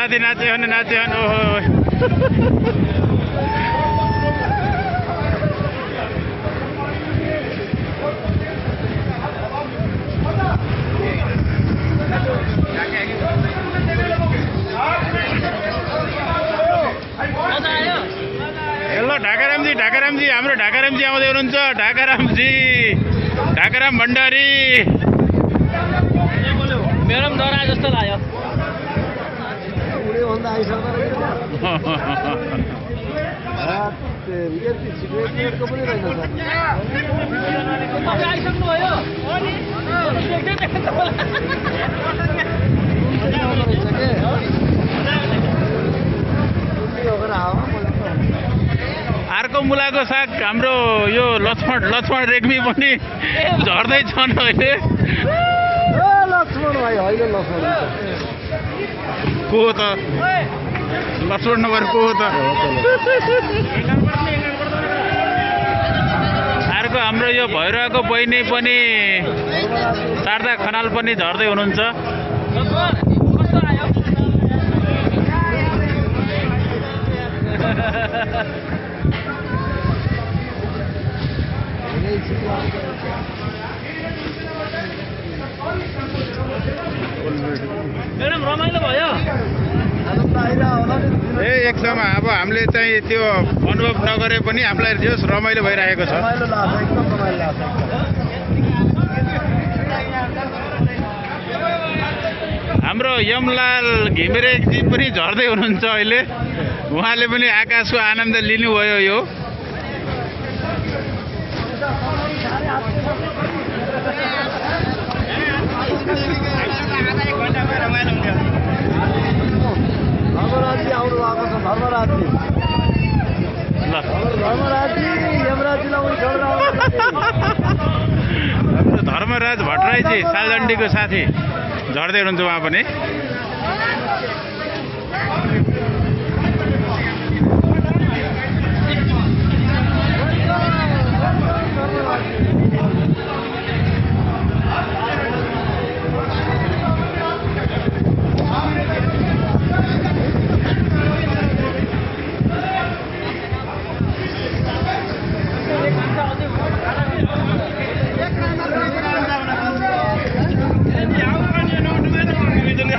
साथी नाच्यो भने ओहो हेलो ढाकारामजी हाम्रो ढाकारामजी आउँदै हुनुहुन्छ ढाकाराम भण्डारी मेरो डरा जस्तो लाग्यो अर्को मुलाको साग हाम्रो यो लक्ष्मण रेग्मी पनि झर्दैछन् अहिले को त लक्ष्मण नगर को त अर्को हाम्रो यो भैरवको बहिनी पनि शारदा खनाल पनि झर्दै हुनुहुन्छ म्याडम रमाइलो भयो एक समय अब हामीले चाहिँ त्यो अनुभव नगरे पनि हामीलाई जस रमाइलो भइरहेको छ हाम्रो यमलाल घिमिरेजी पनि झर्दै हुनुहुन्छ अहिले उहाँले पनि आकाशको आनन्द लिनुभयो यो धर्मराज भट्टराईजी सालदण्डीको साथी झर्दै हुनुहुन्छ उहाँ पनि